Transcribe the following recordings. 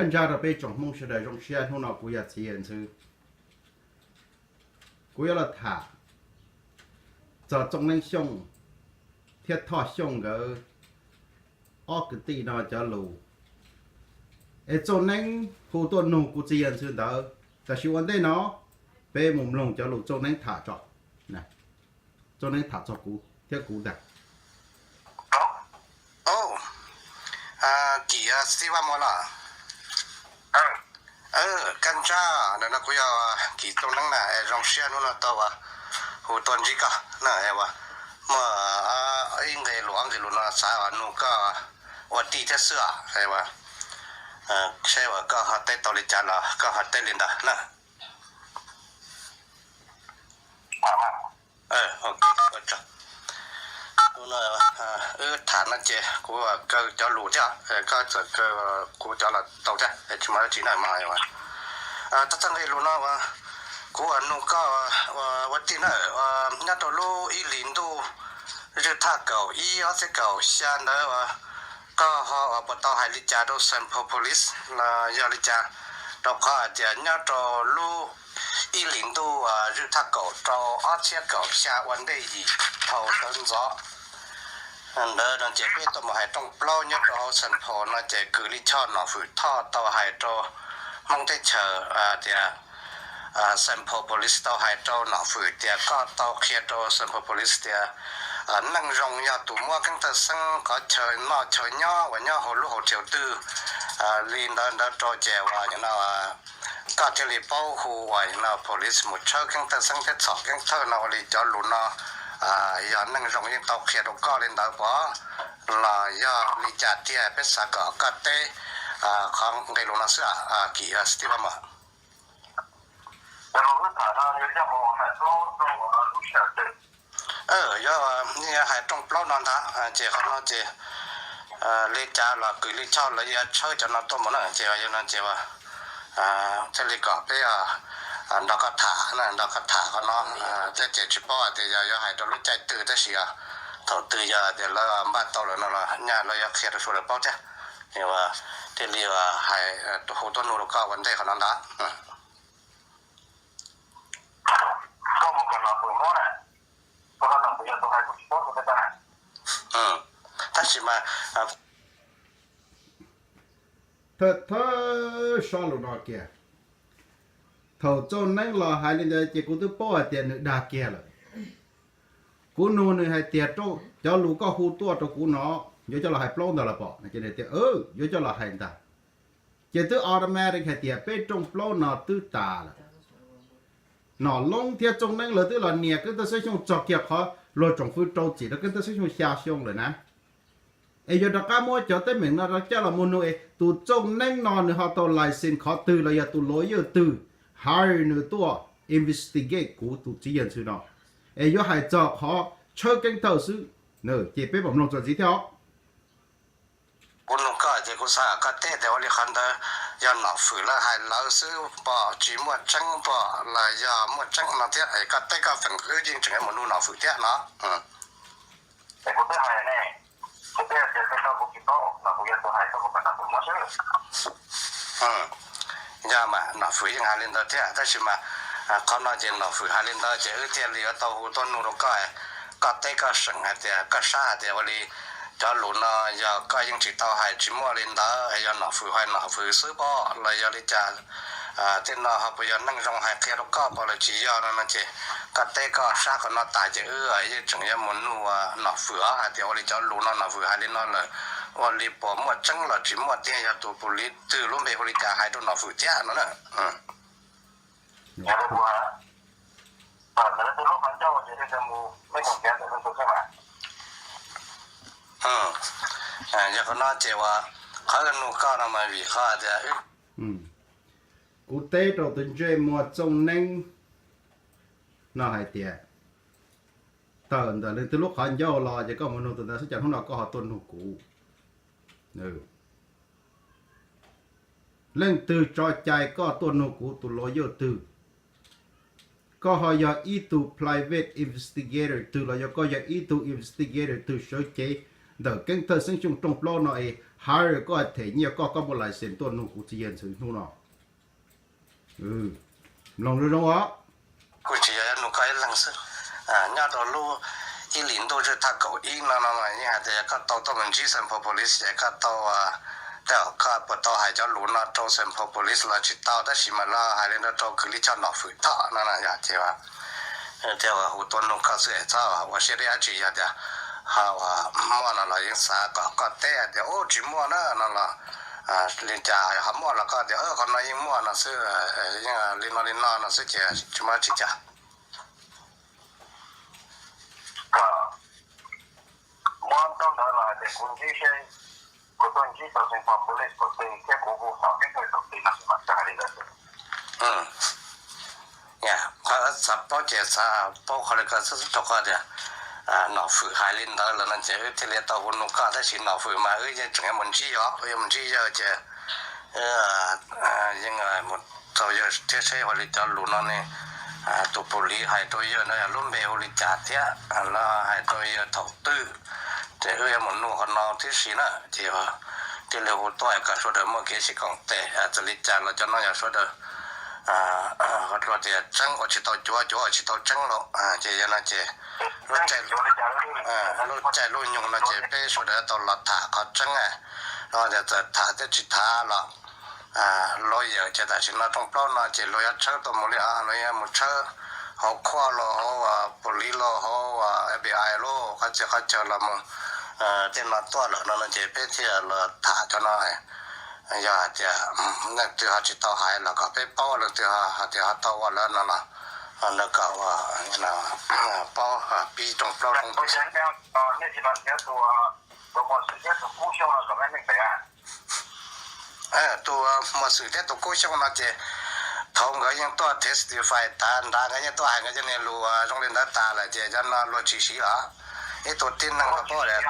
Ntsa rau peb tsoom Hmoob sawv daws zoo siab, hnub no kuv yog Txiv Yawg Ntxhw, kuv yuav los tham txog Txooj Neeb Xyooj thiab Thoj Xyooj nkawd ob kwv tij no cov lus, es Txooj Neeb hu tuaj nug kuv Txiv Yawg Ntxhw ntawd. Tam sim ua ntej no peb mus mloog cov lus Txooj Neeb tham tso, Txooj Neeb tham txog kuv thiab kuv ntag. Kim Xib Vaj Muas los, Kab Ntsab, ntawm no kuv yog Kim Txooj Neeb na, zoo siab hnub no tau ua hu tuaj ntsib koj na, muaj ib nqe lus ob nqe lus no xav ua nug koj ua tij thiab xwb os, saib uas koj ho teb tau li cas los koj ho teb li ntawd na. Hnub no wb tham no ces kuv kaw cov lus thiab koj txawm kaw kuv cov los tau thiab, tsis muaj dab tsi na mas. Txoj nqe lus no kuv nug koj ua tij na, nyob rau lub ib hlis ntuj zwj thaj kaum ib ob txhiab kaum xya ntawd koj ho puas tau hais li cas rau Saint Paul Police los yog li cas? Rau qhov hais tias nyob rau lub ib hlis ntuj zwj thaj kaum rau ob txhiab kaum xya ua ntej yim thaum sawv ntxov ntawd no ces peb tuaj mus hais rooj plaub nyob rau hauv Saint Paul no ces kws li choj Nom Fwm Thoj tau hais rau Hmoob teb chaws tias Saint Paul Police tau hais rau Nom Fwm tias koj tau qhia rau Saint Paul Police tias neej zoo yog tus muab keeb thawj xeeb qhov chaw noj chaw nyob uas nyob hauv lub hauv chaw twg li ntawd ntawd rau ces uas no koj thiaj li paub hu uas no police mus tshawb keeb thawj xeeb thiab txhom keeb thawj no ua li cov lus no yog neej zoo yeej tau qhia rau koj li ntawd pom los yog li cas tiag? Peb xav kom koj teb qhov nqe lus no xwb Kim Xib Vaj Muas. Yuav hais rooj plaub no ntag ces qhov no ces li cas los kws li choj los yuav tshawb cov no tuaj mus na ces yog no ces thiaj li kom peb nrog koj tham, nrog koj tham qhov no thiab ces tsis paub hais tias yog yuav hais rau lub caij twg tab sis thaum twg yog tias lawv npaj tau lawm no los nyaj lawv yuav qhia rau sawv daws paub thiab. Thiaj li hais hu tuaj nug rau koj ua ntej qhov no ntag. Tab sis mas thawj thawj sob lus no kiag, thaum Txooj Neeb los hais li ntawd ces kuv twb paub hais tias nws dag kiag lawm. Kuv nug nws hais tias cov lus koj hu tuaj rau kuv no yuav coj los hais plaub ntag los pom? Nws tias yuav coj los hais ntag. Ces twb automatic hais tias peb rooj plaub no twb tas lawm. Nom Loob thiab Txooj Neeb lawv twb los nias Keeb Thawj Xeeb Xyooj txog kiag qhov luag tsoom fwv rau txim rau Keeb Thawj Xeeb Xyooj xya xyoo lawm na. Es yuav rov qab muab cov teeb meem no rov coj los mus nug es tus Txooj Neeb no nws ho tau license qhov twg los yog tus lawyer twg hire nws tuaj investigate kuv tus Txiv Yawg Ntxhw no. Es yuav hais txog qhov tshawb keeb thawj xwb, ces peb mam mloog txuas ntxiv thiab os. Kuv nug koj ces kuv xav kom koj teb tias ua li qhov ntawd yog Nom Fwm lawv hais lawv xwb pom, tsis muaj tseeb pom los yog muaj tseeb no thiab? Es koj teb koj feem wb yeej tseem yuav mus nug Nom Fwm thiab no. Yog mas Nom Fwm yeej hais li ntawd thiab tab sis mas qhov no ces Nom Fwm hais li ntawd ces wb thiaj li yuav tau hu tuaj nug rau koj, koj teb koj seem hais tias koj sab hais tias ua li cov lus no yog koj yeej tsis tau hais, tsis muaj li ntawd, yog Nom Fwm hais Nom Fwm xwb pom los yog li cas? Tej no ho puas yog neej zoo hais qhia rau koj pom los tsis yog no no ces koj teb koj sab qhov no tas ces wb yeej tseem yuav mus nug Nom Fwm hais tias ua li cov lus no Nom Fwm hais li no lawm, ua li puas muaj tseeb los tsis muaj tiag, yog tus pus liv twg lub npe hu li cas hais rau Nom Fwm thiab no na. Yog qhov no ces uas qhov nug koj no mas vim qhov tias kuv teb rau tus ntsej muag Txooj Neeb no hais tias tawm ntawm leej twg lub qhov ncauj los ces koj mus nug tus ntawd xwb, cas hnub no koj ho tuaj nug kuv? Leej twg tso cai koj tuaj nug kuv tus lawyer twg? Koj ho yog ib tug private investigator twg los yog koj yog ib tug investigator twg sawv cev ntawm Keeb Thawj Xeeb Xyooj rooj plaub no es hire koj, them nyiaj koj, koj muaj license tuaj nug kuv txiv yawg ntxwv hnub no. Mloog zoo zoo os. Kuv tsis yog nug koj ib leeg xwb. Nyob rau lub ib hlis ntuj tsib thaj kaum ib no no mas yeej hais tias koj tau tuaj mus ntsib Saint Paul Police es koj tau, tej zaum koj puas tau hais cov lus no rau Saint Paul Police los tsis tau, tab sis mas lawv hais li ntawd rau kws lij choj Nom Fwm Thoj no no yog tias, tias hu tuaj nug koj xwb es txhob ua siab deb dab tsi, yog tias ho muaj no los yeej xav kom koj teb hais tias ub tsis muaj na no los li cas, ho muaj los koj tias qhov no yeej muaj no xwb, yeej li no li no no xwb ces tsis muaj dab tsi cas. Muab ntaub ntawv los hais tias kuv ntsib seb, kuv tuaj ntsib tau Saint Paul Police kuv tij thiab kuv hu tau keeb thawj tau tij no mas koj hais li ntawd xwb. Qhov xav paub ces xav paub qhov li ko xwb, rau qhov tias Nom Fwm hais li ntawd lawm no ces wb thiaj li tau hu nug koj, tab sis Nom Fwm mas wb yeej tseem yuav mus ntsib yawg, wb yuav mus ntsib yawg ces yeej mus txog yawg thiab seb ua li cov lus no ne, tus police hais rau yawg no yog lub npe hu li cas thiab lawv hais rau yawg thaum twg, ces wb yuav mus nug qhov no tib si na ces thiaj li hu tuaj kom sawv daws muaj kev sib koom tes, txawm li cas los cov no yog sawv daws ua tias tseeb ua tsis tau cuav, cuav ua tsis tau tseeb los ces yog no ces lub caij lub nyoog no ces peb sawv daws tau los tham qhov tseeb, los tias txawm tham thiab tsis tham los lawv yawm ces tam sim no rooj plaub no ces luag yuav tshawb tuaj mus li os, luag yuav mus tshawb hauv court los hauv police los hauv F B I los qhov txhia qhov chaw los mus tej no tuaj lawm no no ces peb thiaj los tham cov no. Yog hais tias leej twg ho tsis tau hais los kom peb paub, leej twg hais tias ho tau ua lawm no los lawv kom paub pib rooj plaub rooj Tus muaj xwm thiab tus kub xyoo no ces thaum nkawd yeej tuaj testify tas nrad, nkawd yeej tuaj hais nkawd cov niag lus zoo li ntawd tas lawm ces cov no luag tsis siv lawm. Ib tug tib neeg los paub tias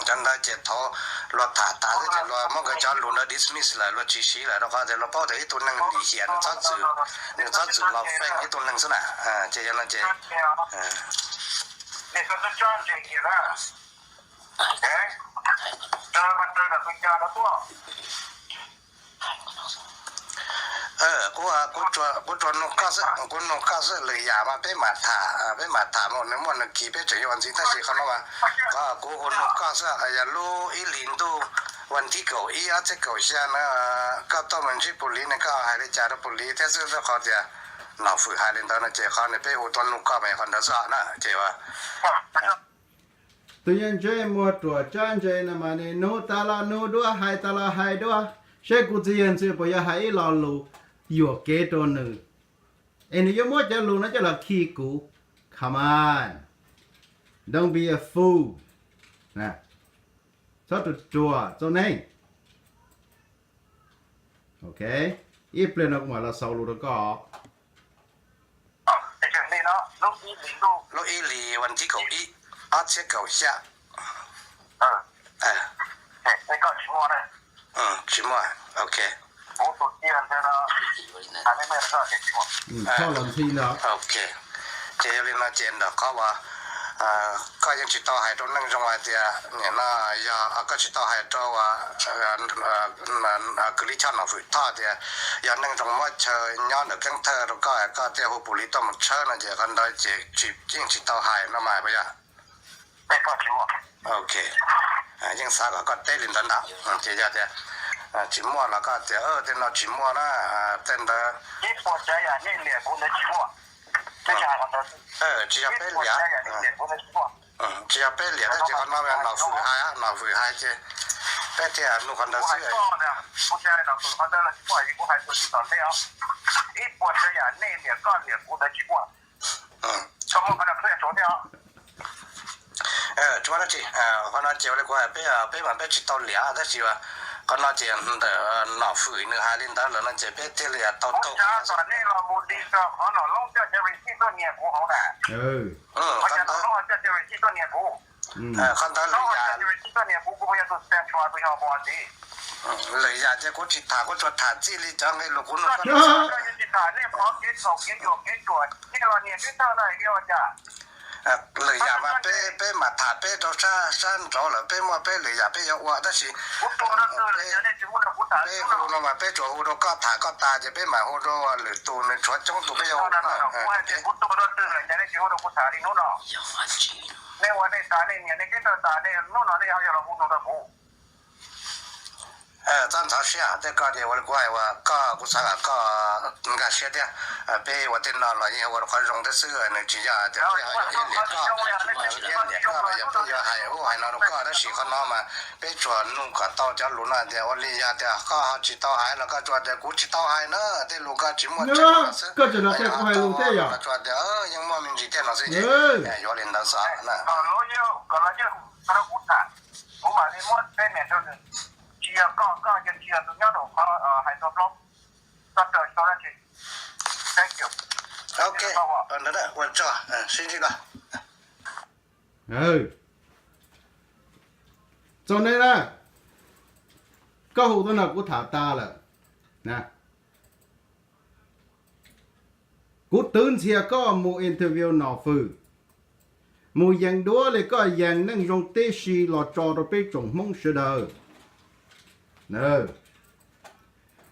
cov ntawd ces thaum luag tham tas xwb ces luag muab nkawd cov lus ntawd dismiss lawm, luag tsis siv lawm rau qhov tias luag paub tias ib tug neeg lim hiam nws txhob txwm, nws txhob txwm los feem ib tug neeg xwb na. Ces yog no ces kuv, kuv tsuas nug koj xwb, lwm yam mas peb mam tham, peb mam tham mus, nws muaj nws kis peb tseem yuav ua ntxiv, tab sis qhov no mas kuv hu nug koj xwb, yog lub ib hlis ntuj vas thib kaum ib ob txhiab kaum xya na, koj tuaj mus ntsib police ne koj hais li cas rau police thiab xwb, qhov tias Nom Fwm hais li ntawd no ces qhov no peb hu tuaj nug koj mas yog qhov ntawd xwb na ces tus yawg ntse muag ruam tsab ntse no mas nws nug tas los nug dua, hais tas los hais dua, seb kuv txiv yawg ntxwv puas yuav hais ib lo lus yuam kev rau nws, es nws yuav muab cov lus no coj los khi kuv. Come on, don't be a fool, txhob ruam ruam txom nyem. Ok, ib pliag no kuv mam los xaus lus rau koj. Lub ib hlis vas thib kaum ib ob txhiab kaum xya. Tsis muaj, ok. Ces yog li no ces ntawm qhov uas koj yeej tsis tau hais rau Neej Zoo hais tias nim no yog koj tsis tau hais rau kws lij choj Nom Fwm Thoj tias yog Neej Zoo muab chaw nyob ntawm keeb thawj rau koj, koj thiaj hu police tuaj mus tshawb no ces qhov ntawd ces yeej tsis tau hais no mas puas yog? Ok, yeej xav kom koj teb li ntawd ntag. Ces yog tias tsis muaj los koj tias tej no tsis muaj na, tej ntawd tsis yog peb liam, tsis yog peb liam, tab sis qhov no Nom Fwm hais, Nom Fwm hais ces peb thiaj nug qhov ntawd xwb. Tsis muaj dab tsi, qhov no ces ua li kuv hais peb, peb mas peb tsis tau liam tab sis qhov no ces ntawm Nom Fwm nws hais li ntawd lawm no ces peb thiaj li tau tau. Qhov ntawd lwm yam, lwm yam ces kuv tsis tham, kuv tsuas tham txij li cov nqe lus kuv nug koj. Lwm yam mas peb, peb mam tham peb rau sab nraud lawm, peb muaj peb lwm yam peb yuav ua tab sis peb hu no mas peb tsuas hu rau koj tham koj tas ces peb mam hu rau lwm tus, nws tshuav coob tus peb yuav hu. Txhob ntxhov siab, tej koj tias ua li kuv hais uas koj, kuv xav kom koj nkag siab thiab. Peb ua tej no los yeej ua rau qhov zoo thiab xwb, nws tsis yog tias peb ho yuav iab liam koj, iab liam koj los yog peb yuav hais ub hais no rau koj, tab sis qhov no mas peb tsuas nug kom tau cov lus no tias ua li yog tias koj ho tsis tau hais los koj tsuas tias kuv tsis tau hais na, tej lus koj tsis muaj tseeb no xwb. Koj tsuas tias yeej muaj me ntsis thiab no xwb ces yuav li ntawd xwb na. Ok, ua tsaug, sib ntsib dua. Txog nej na, koj hu tuaj no kuv tham tas lawm. Kuv twv ntxhias koj mus interview Nom Fwm, mus yees duab li koj yees Neej Zoo tib si los tso rau peb tsoom Hmoob sawv daws.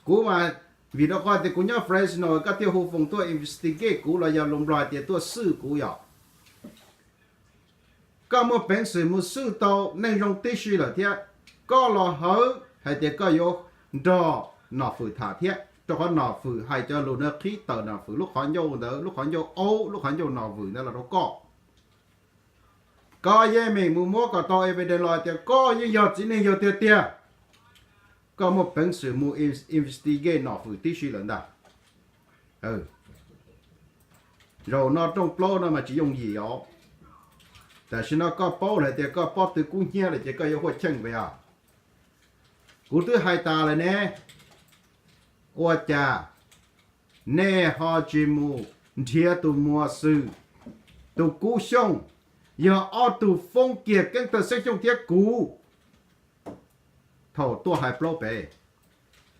Kuv mas, vim rau qhov tias kuv nyob Fresno koj thiaj hu foos tuaj investigate kuv los yog lus Nplog hais tias tuaj xwj kuv yom. Koj muaj peev xwm mus xwj tau Neej Zoo tib si lawm thiab, koj los hawv hais tias koj yuav nrog Nom Fwm tham thiab, rau qhov Nom Fwm hais cov lus no qhib tawm Nom Fwm lub qhov ncauj ntawd, lub qhov ncauj aub, lub qhov ncauj Nom Fwm ntawd los rau koj. Koj yeej meem mus muab kom tau evidence los tias koj yeej yog txiv neej yawg tiag tiag. Koj muaj peev xwm mus investigate Nom Fwm tib si lawm ntag. Zaum no rooj plaub no mas tsis yooj yim os. Tam sim no koj paub lawm tias koj pob tw kub hnyiab lawm ces koj yuav huaj cheej pes os. Kuv twb hais tas lawm ne, ua cas nej ho tsis mus nrhiav tus Muas Xwm, tus Kub Xyooj, yog ob tug foob kiag Keeb Thawj Xeeb Xyooj thiab kuv. Thaum tuaj hais plaub pem,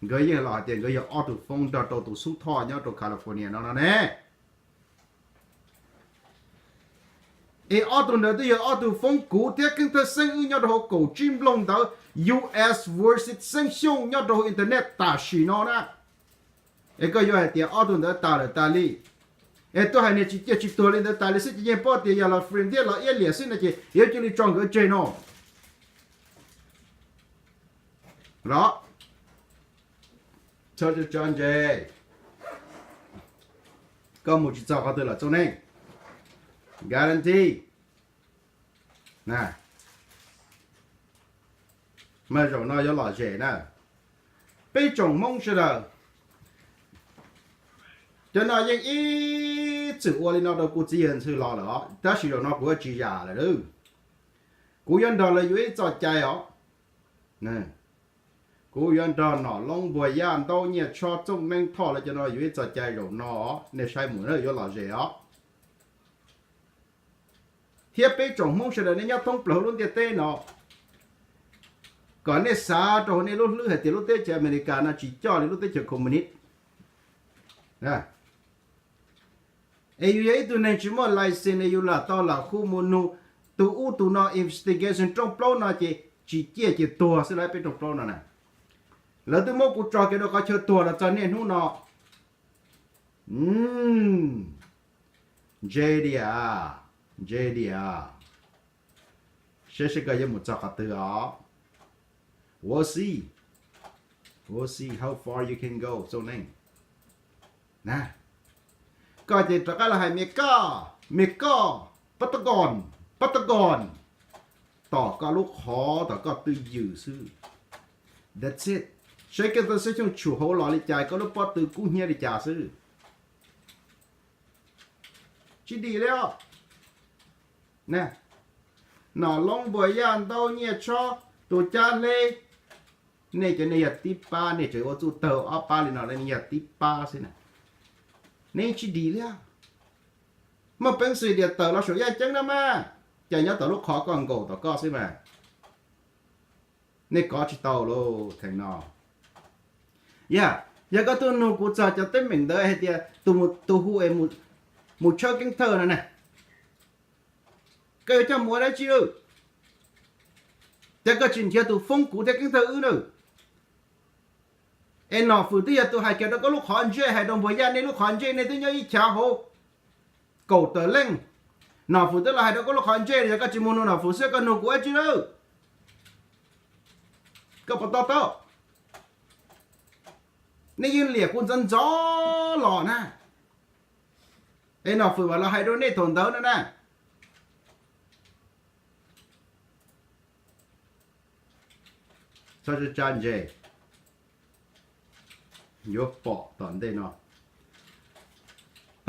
nkawd yeej los hais tias nkawd yog ob tug foob nrog rau tus xub thoj nyob rau California no no ne. Es ob tug ntawd twb yog ob tug foob kuv thiab Keeb Thawj Xeeb wb nyob rau hauv kaum tsib nplooj ntawd, U S versus Xeeb Xyooj nyob rau hauv internet tam sim no na. Es koj yuav hais tias ob tug ntawd tas lawm tas li, es tuaj hais niag tsis ciaj tsis tuag li ntawd tas li xwb ces yeej paub tias yog los friend thiab los iab liam xwb no ces yuav cia li tso nkawd tseg no. Los, tso ntse, koj mus tsis txog qhov twg lawm txom nyem. Guarantee. Mas zaum no yuav lom zem na. Peb tsoom Hmoob sawv daws, cov no yeej ib txwm ua li no rau kuv txiv yawg ntxhw los lawm os, tab sis zaum no kuv yuav tsis zam lawm. Kuv yuav nrog lawv yuav ib txoj cai os. Kuv yuav nrog Nom Loob, Npuag Yaj, Ntaub, Nyiaj Tshob, Txooj Neeb, Thoj lawv cov no yuav ib txoj cai zaum no, nej saib mus yuav lom zem os. Thiab peb tsoom Hmoob sawv daws nej nyob thoob plaws hauv lub ntiaj teb no, kom nej xav rau hauv nej lub hlwb hais tias lub teb chaws Amelikas no tsis coj li lub teb chaws Communist. Es yus yog ib tug neeg tsis muaj license es yus lam tau lam hu mus nug tus ub tus no investigation rooj plaub no ces tsis ciaj ces tuag xwb lauj peb rooj plaub no na. Lawv twb muab kuv tso kiag rau qhov chaw tuag los txog niaj hnub no. Ntse tiag, ntse tiag. Saib seb koj yuav mus txog qhov twg os. We'll see, we'll see how far you can go, Txooj Neeb. Koj ces rov qab los hais me koj, me koj, Patagon, Patagon, tom koj lub qhov tom koj twj ywm xwb. That's it. Saib koj tau xeb xyooj tshum hauv los li cas, koj lub pob tw kub hnyiab li cas xwb. Tsis dim li os. Nom Loob, Npuag Yaj, Ntaub, Nyiaj Tshob, tus Cab Hleb, nej cov nej yog tib pab, nej tseem ua txuj tawg ob pab li no, nej yog tib pab xwb na. Nej tsis dim li. Muaj peev xwm tias tawm los saum yaj ceeb na mas, cas nyob tom lub qhov koj nkaus tom koj xwb mas. Nej kov tsis tau lauj theem no. Yog, yog koj tuaj nug kuv txog cov teeb meem ntawd hais tias tus hu es mus tshawb Keeb Thawj no na, Koj yuav coj mus ua dab tsi lawm? Cas koj tsis nrhiav tus foob kuv thiab Keeb Thawj wb na? Es Nom Fwm twb yog tus hais kiag rau koj lub qhov ntsej, hais rau Npuag Yaj nej lub qhov ntsej, nej twb nyob ib chav hauv kaum tawm leej. Nom Fwm twb los hais rau koj lub qhov ntsej, yog koj tsis mus nug Nom Fwm xwb koj nug kuv ua dab tsi lawm? Koj puas to taub? Nej yeej liam kuv ntxov ntxov los na. Es Nom Fwm mam los hais rau nej thaum ntawd no na. Txhob tsa ntses, yuav pom tom ntej no.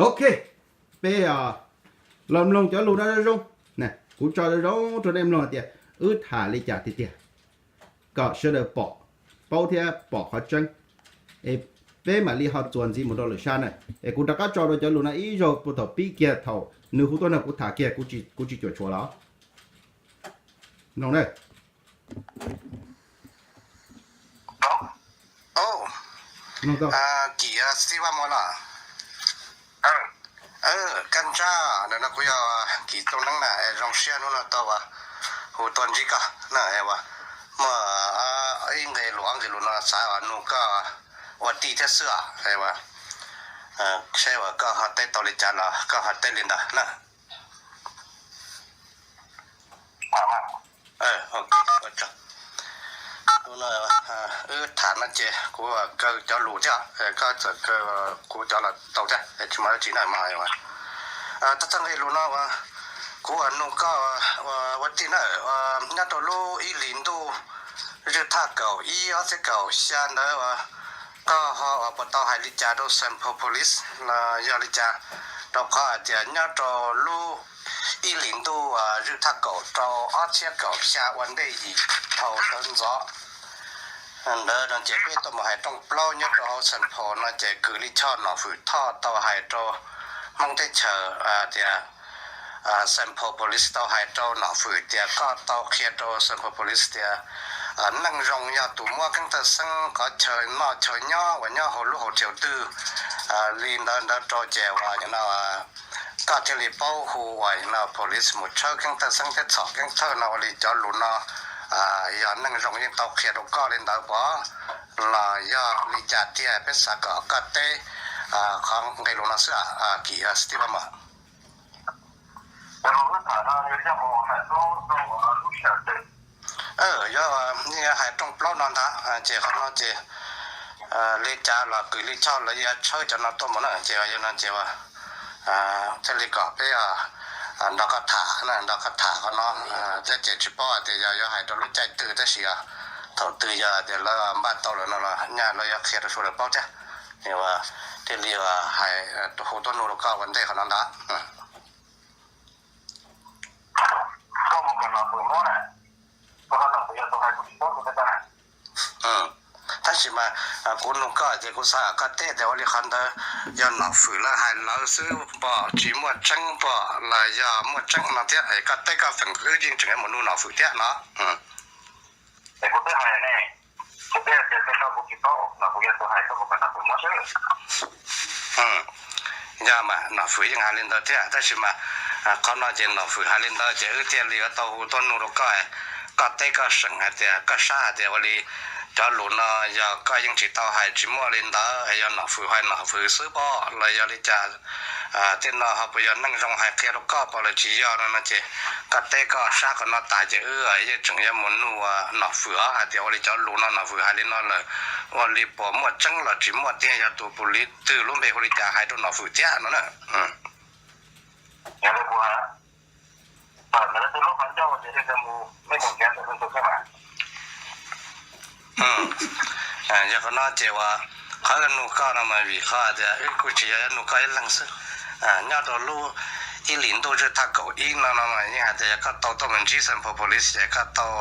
Ok, peb los mloog cov lus no zoo zoo. Kuv tso zoo zoo rau nej mloog hais tias wb tham li cas tiag tiag, kom sawv daws pom, paub thiab pom qhov tseeb. Es peb mam li ho txuas ntxiv mus rau lwm sab na. Es kuv rov qab tso rau cov lus no ib zaug puag thaum pib kiag thaum nws hu tuaj nrog kuv tham kiag, kuv tsis cuam tshuam los. Mloog na. Kim Xib Vaj Muas los? Kaj ntsab, ntawm no kuv yog Kim Tooj Neeb na. Zoo siab hnub no tau hu tuaj ntsib koj na. Muaj ib nqe lus ob nqe lus no xav nug koj ua tij thiab xwb os. Saib uas koj ho teb tau li cas los koj ho teb li ntawd na. Wb tham no ces kuv kaw cov lus thiab koj txawm kaw kuv cov los tau thiab, tsis muaj dab tsi na mas. Txoj nqe lus no kuv nug koj ua tij na, nyob rau lub ib hlis ntuj zwj thaj kaum ib ob txhiab kaum xya ntawd, koj ho puas tau hais li cas rau Saint Paul Police los yog li cas? Rau qhov hais tias nyob rau lub ib hlis ntuj zwj thaj kaum rau ob txhiab kaum xya ua ntej yim thaum sawv ntxov ntawd no ces peb tuaj mus hais rooj plaub nyob rau hauv Saint Paul no ces kws lij choj Nom Fwm Thoj tau hais rau Hmoob teb chaws tias Saint Paul Police tau hais rau Nom Fwm tias koj tau qhia rau Saint Paul Police tias neej zoo yog tus muab Keeb Thawj Xeeb qhov chaw noj chaw nyob uas nyob hauv lub hauv chaw twg li ntawd ntawd rau ces uas no koj thiaj li paub hu uas no police mus tshawb Keeb Thawj Xeeb thiab txhom Keeb Thawj no ua li cov lus no yog neej zoo yeej tau qhia rau koj li ntawd pom los yog li cas tiag? Peb xav kom koj teb qhov nqe lus no xwb Kim Xib Vaj Muas. Yog hais rooj plaub no ntag ces qhov no ces li cas los kws lij choj lawv yuav tshawb cov no tuaj mus na ces yog no ces thiaj li kom peb nrog koj tham, nrog koj tham qhov no thiab ces tsis paub hais tias yog yuav hais rau lub caij twg tab sis thaum twg yog tias lawv npaj tau lawm no los nyaj lawv yuav qhia rau sawv daws paub thiab. Thiaj li hais hu tuaj nug rau koj ua ntej qhov no ntag. Tab sis mas kuv nug koj ces kuv xav koj teb tias ua li qhov ntawd yog Nom Fwm lawv hais lawv xwb pom tsis muaj tseeb pom los yog muaj tseeb no thiab es koj teb koj feem wb yeej tseem yuav mus nug Nom Fwm thiab no. Yog mas Nom Fwm yeej hais li ntawd thiab tab sis mas qhov no ces Nom Fwm hais li ntawd ces wb thiaj li yuav tau hu tuaj nug rau koj, koj teb koj seem hais tias koj sab hais tias ua li cov lus no yog koj yeej tsis tau hais tsis muaj li ntawd, yog Nom Fwm hais Nom Fwm xwb pom los yog li cas? Tej no ho puas yog neej zoo hais qhia rau koj pom los tsis yog no no ces koj teb koj sab qhov no tas ces wb yeej tseem yuav mus nug Nom Fwm hais tias ua li cov lus no Nom Fwm hais li no lawm ua li puas muaj tseeb los tsis muaj, thiab yog tus pus lis twg lub npe hu li cas hais rau Nom Fwm thiab no na. Yog qhov no ces uas qhov nug koj no mas vim qhov tias wb kuj tsis yog yuav nug koj ib leeg xwb. Nyob rau lub ib hlis ntuj zwj thaj kaum ib no no mas yeej hais tias yog koj tau tuaj mus ntsib Saint Paul Police ces koj tau,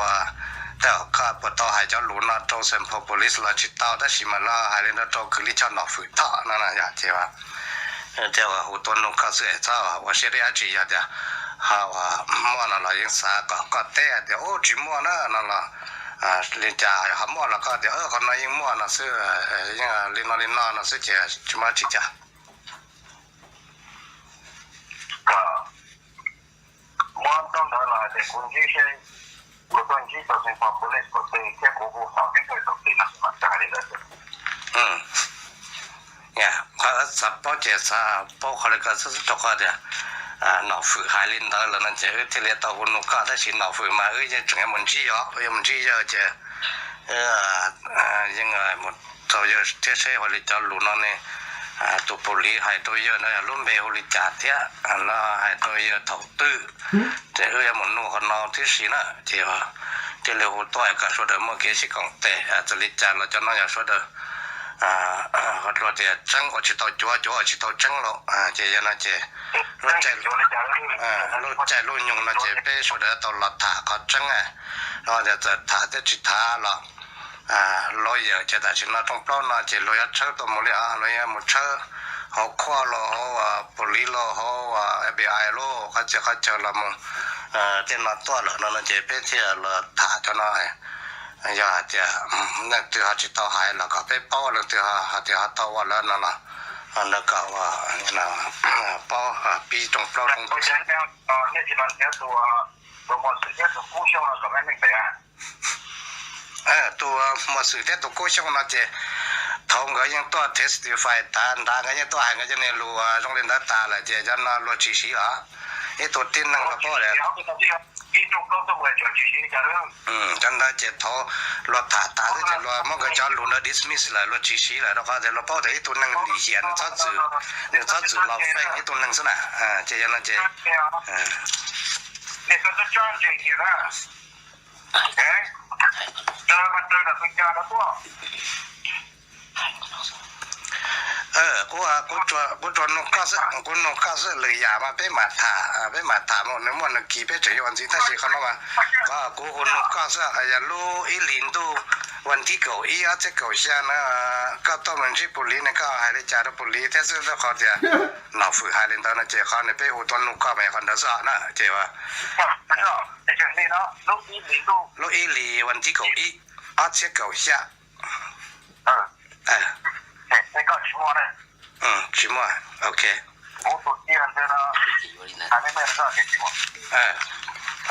tej zaum koj puas tau hais cov lus no rau Saint Paul Police los tsis tau tab sis mas lawv hais li no rau kws lij choj Nom Fwm Thoj no na yog ces thiaj hu tuaj nug koj xwb txhob ua siab deb dab tsi, yog tias ho muaj no los yeej xav kom koj teb hais tias ub tsis muaj na no los li cas, ho muaj los koj tias qhov no yeej muaj no xwb, yeej li no li no no xwb ces tsis muaj dab tsi cas. Tau ntawd los hais tias kuv ntsib seb, kuv tuaj ntsib tau xeev pos police pos tej thiab kuv hu xov keeb kwm tau ti no mas tau hais li ntawd. Qhov xav paub ces xav paub qhov li ko xwb, rau qhov tias Nom Fwm hais li ntawd lawm no ces wb thiaj li tau hu nug koj, tab sis Nom Fwm mas wb yeej tseem yuav mus ntsib, yog wb yuav mus ntsib yawg ces yeej mus tau yawg thiab seb ua li cov lus no ne, tus pus liv hais rau yawg no yog lub npe hu li cas thiab no hais rau yawg thaum twg, ces wb yuav mus nug qhov no tib si na. Ces thiaj li hu tuaj kom sawv daws muaj kev sib koom tes, txawm li cas los cov no yog sawv daws qhov tias tseeb uas tsis tau cuav, cuav uas tsis tau tseeb los ces yog no ces lub caij lub nyoog no ces peb sawv daws tau los tham qhov tseeb, rau tias txawm tham thiab tsis tham los lawv yawm ces tam sim no rooj plaub no ces luag yuav tshawb tuaj mus li os, luag yuav mus tshawb hauv court los hauv pus liv los hauv F B I los qhov txhia qhov chaw los mus, tej no tuaj lawm no no ces peb thiaj los tham cov no. Yog hais tias leej twg ho tsis tau hais los kom peb paub, leej twg ho tias ho tau ua lawm no los lawv kom ua paub pib rooj plaub rooj ntug. Tus muaj xwm thiab tus kub xyooj no ces thaum nkawd yeej tuaj testify tas nrad, nkawd yeej tuaj hais nkawd cov niag lus zoo li ntawd tas lawm ces cov no luag tsis siv los ib tug tib neeg los paub li. Cov ntawd ces thaum luag tham tas xwb ces luag muab nkawd cov lus ntawd dismiss lawm, luag tsis siv lawm, rau qhov tias luag paub tias ib tug neeg lim hiam nws txhob txwm, nws txhob txwm los feem ib tug neeg xwb na. Ces yog no ces kuv, kuv tsuas nug koj xwb, lwm yam mas peb mam tham, peb mam tham mus, nws muaj nws kis peb tseem yuav ua ntxiv, tab sis qhov no mas kuv hu nug koj xwb, yog lub ib hlis ntuj vas thib kaum ib ob txhiab kaum xya na, koj tuaj mus ntsib pus liv ne koj hais li cas rau pus liv thiab xwb, rau qhov tias Nom Fwm hais li ntawd no ces qhov no peb hu tuaj nug koj mas yog qhov ntawd xwb na ces lub ib hlis vas thib kaum ib ob txhiab kaum xya. Tsis muaj, ok.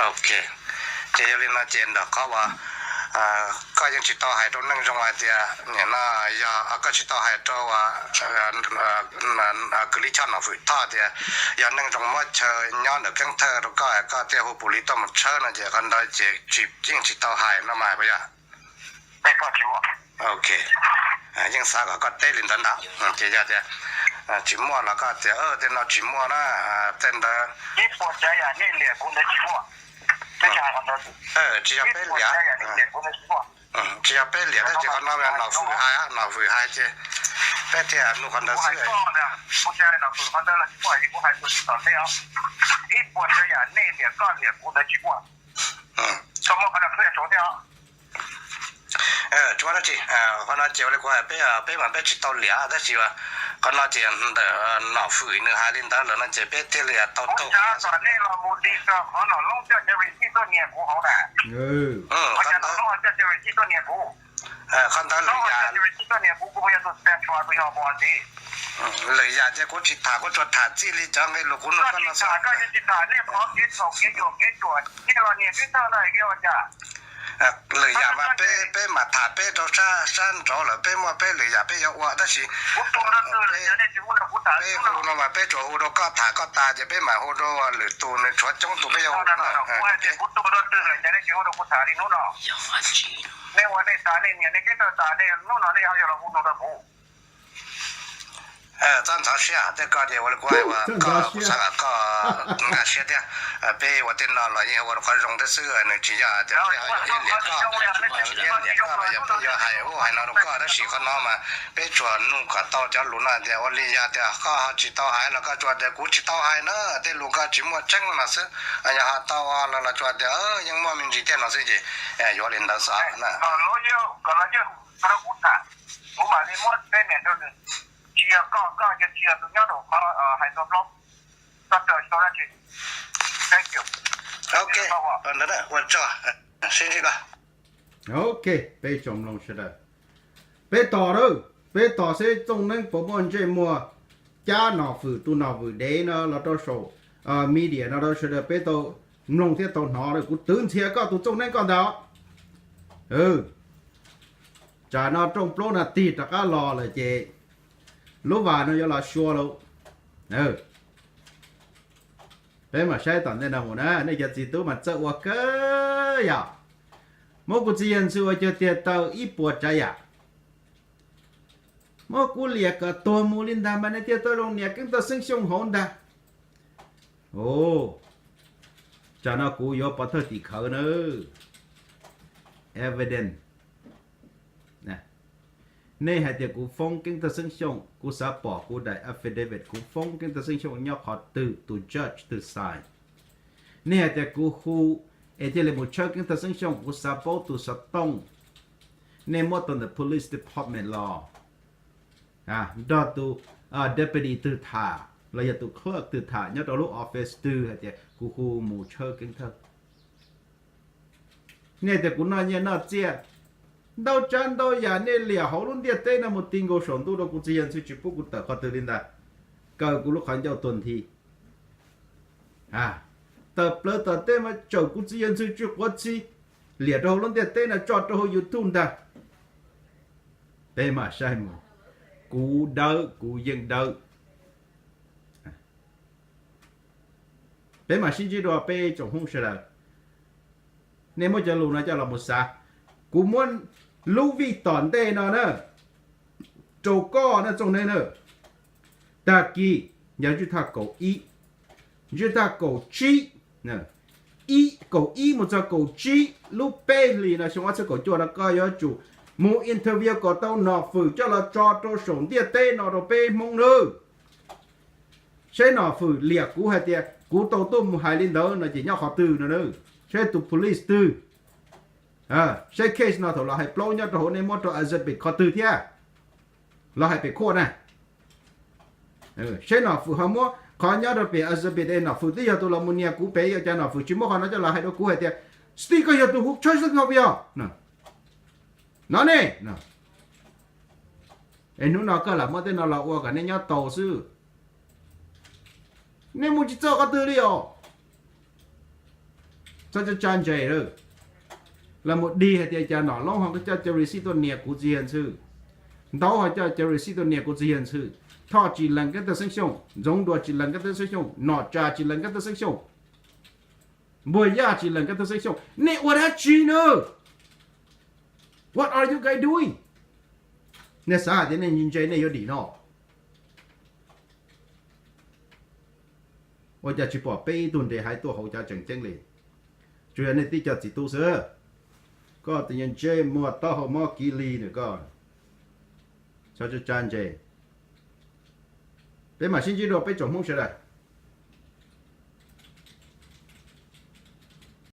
Ok, ces yog li no ces ntawm qhov uas koj yeej tsis tau hais rau neej zoo hais tias nim no yog koj tsis tau hais rau kwv Lis Choj Nom Fwm Thoj tias yog neej zoo muab chaw nyob ntawm keeb thawj rau koj, koj thiaj hu pus liv tuaj mus tshawb no ces qhov ntawd ces yeej tsis tau hais no mas puas yog? Ok, yeej xav kom koj teb li ntawd ntag. Ces yog tias tsis muaj los koj tias tej no tsis muaj na, tej ntawd. Tsis yog peb liam, tsis yog peb liam, tab sis qhov no Nom Fwm hais, Nom Fwm hais ces peb thiaj nug qhov ntawd xwb. Tsis muaj dab tsi, qhov no ces ua li kuv hais, peb, peb mas peb tsis tau liam tab sis qhov no ces ntawm Nom Fwm nws hais li ntawd lawm no ces peb thiaj li tau taug. Qhov ntawd, qhov ntawd lwm yam, lwm yam ces kuv tsis tham, kuv tsuas tham txij li cov nqe lus kuv nug koj no xwb. Lwm yam mas peb, peb mam tham peb rau sab, sab nraud lawm, peb muaj peb lwm yam peb yuav ua tab sis peb hu no mas peb tsuas hu rau koj tham koj tas ces peb mam hu rau lwm tus, nws tshuav coob tus peb yuav hu. Txhob ntxhov siab, tej koj ces ua li kuv hais, koj, kuv xav kom koj nkag siab thiab. Peb ua tej no los yeej ua rau qhov zoo thiab xwb, nws tsis yog tias peb ho yuav iab liam koj, iab liam koj los yog peb yuav hais ub hais no rau koj, tab sis qhov no mas peb tsuas nug kom tau cov lus no tias ua li yog tias koj ho tsis tau hais los koj tsuas tias kuv tsis tau hais na, tej lus koj tsis muaj tseeb no xwb. Yog ho tau los tsuas tias yeej muaj me ntsis thiab no xwb ces yuav li ntawd xwb na. Ok, ua tsaug, sib ntsib koj. Ok, peb tsoom mloog sawv daws, peb tos lawm, peb tos seb Txooj Neeb puas muaj ntsej muag cab Nom Fwm tus Nom Fwm dev no los rau saum media no rau sawv daws peb tau mloog thiab tau hnov, kuv twv ntxhias koj tus txooj neeb koj ntag. Tsam no rooj plaub no tig rov qab los lawm ces lub vas no yuav los sua lauj. Peb mam saib tom ntej no mus na, nej cov txiv tub mas txawj ua kawg yom. Muab kuv txiv yawg ntxwg ua cuag tiag taw ib puas tsav yam. Muab kuv liam kom tuag mus li ntag mas nej thiaj tau zoo nias Keeb Thawj Xeeb Xyooj hauv ntag. Tsam no kuv yuav pov thawj tim khawv na. Evidence. Nej hais tias kuv foob Keeb Thawj Xeeb Xyooj, kuv xav pom kuv daim affidavit kuv foob Keeb Thawj Xeeb Xyooj nyob qhov twg, tus judge twg sign. Nej hais tias kuv hu es thiaj li mus tshawb Keeb Thawj Xeeb Xyooj, kuv xav paub tus xov tooj. Nej muab tau ntawm police department los nrog tus deputy twg tham los yog tus clerk twg tham nyob rau lub office twg hais tias kuv hu mus tshawb Keeb Thawj. Nej tias kuv noj nyiaj noj txiaj, ntau tsav ntau yam nej liam hauv lub ntiaj teb no mus ti nkaus saum ntuj rau kuv txiv yawg ntxwg tsis pub kuv tawm qhov twg li ntag. Kaw kuv lub qhov ncauj tuag nthi. Tawm plaws tom tej mas tsawm kuv txiv yawg ntxwg tsis quav txhi, liam rau hauv lub ntiaj teb no tso rau hauv YouTube ntag. Peb mam saib mus. Kuv dawb kuv yeej dawb. Peb mam sib ntsib dua peb tsoom Hmoob sawv daws. Nej muab cov lus no coj los mus xav. Kuv muab lub vij tom ntej no na rau koj na txooj neeb na. Tag kis yog ntsej thaj kaum ib, ntsej thaj kaum tsib, ib, kaum ib mus txog kaum tsib lub peb hlis no xyoo ob txhiab kaum cuaj no koj yuav tsum mus interview kom tau nom fwm coj los tso rau saum ntiaj teb no rau peb Hmoob nawb. Saib nom fwm liam kuv hais tias kuv tau tuaj mus hais li ntawd no ces nyob qhov twg no. Saib tus police twg. Saib case no thaum los hais plaub nyob rau hauv nej muab rau exhibit qhov twg thiab. Los hais pem court na. Saib nom fwm ho muab qhov nyob rau pem exhibit es nom fwm twb yog tus los mus nias kuv pem, cas nom fwm tsis muab qhov no coj los hais rau kuv hais tias, Steve, koj yog tus hu tshawb xeeb xyooj puas yog? No ne. Es hnub no koj lam muab tej no los ua kom nej nyob tau xwb. Nej mus tsis txog qhov twg li os. Txhob tsa ntses lawm. Los mus dig hais tias cas nom loob ho coj cov receipt tuaj nias kuv txiv yawg ntxwg, ntaub ho coj cov receipt tuaj nias kuv txiv yawg ntxwg. Thoj tsis lees Keeb Thawj Xeeb Xyooj, Ntxoov Duas tsis lees Keeb Thawj Xeeb Xyooj, nom tsa tsis lees Keeb Thawj Xeeb Xyooj, Npuag Yaj tsis lees Keeb Thawj Xeeb Xyooj, nej ua dab tsi na? What are you guys doing? Nej xav hais tias nej ntse nej yuav dim no? Ua cas tsis pom peb ib tug nres hais tuaj hauv cov tseem ceeb li? Tsuas yog nej tib co txiv tub xwb. Koj tus nyuag ntse muag taub hau mob kiv li nws koj. Txhob tsa ntses. Peb mam sib ntsib dua peb tsoom Hmoob sawv daws.